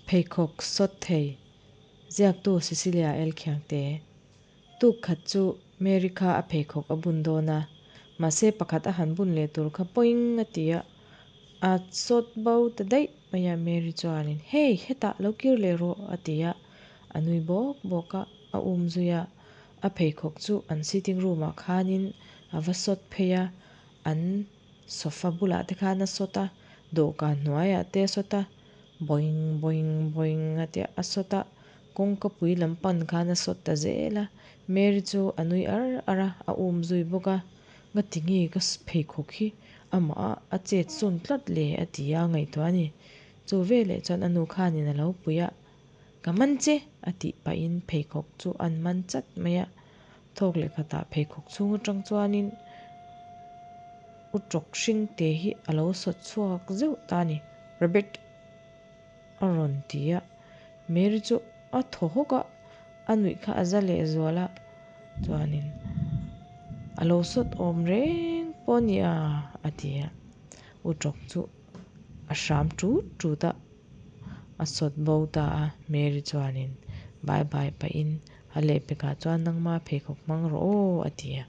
Pheikhawk sawt thei, Ziaktu Cecilia L. Khiangte. Tuk khat chu Mary kha a pheikhawk a bun dawn a, mahse pakhat a han bun leh tur kha poing a ti a, a sawt bo ta daih mai a. Mary chuanin, Hey, hetah lo kir leh rawh a ti a, a nui bawk bawk a, a um zui a. A pheikhawk chu an sitting room ah khanin a va sawt phei a, an sofa bulah te khan a sawt a, dawhkan hnuaiah te a sawt a, Boing boing boing a tia a sawt a, kawngka pui lam pan khan a sawt ta zel a, Mary chu a nui ar ar a, a um zui bawk a, Ngati nge ka pheikhawk hi amah a a chet sawn tlat le a ti a ngaihtuah a ni. Chu veleh chuan a nu khanin a lo pui a, Ka man che a tih pahin pheikhawk chu an man chat mai a, thawk leh khatah pheikhawk chhung atang chuanin u tawk hring te hi a lo sawt chhuak zeuh ta a ni. Rabbit a rawn ti a, Mary chu a thaw hawk a, a nuih kha a za leh zual a, chuanin a lo sawt awm reng pawh a nia a ti a, u tawk chu a hram tut tut a, a sawt bo ta a, Mary chuanin bye bye pahin a lehpekah chuan nangma pheikhawk hmang rawh aw a ti a.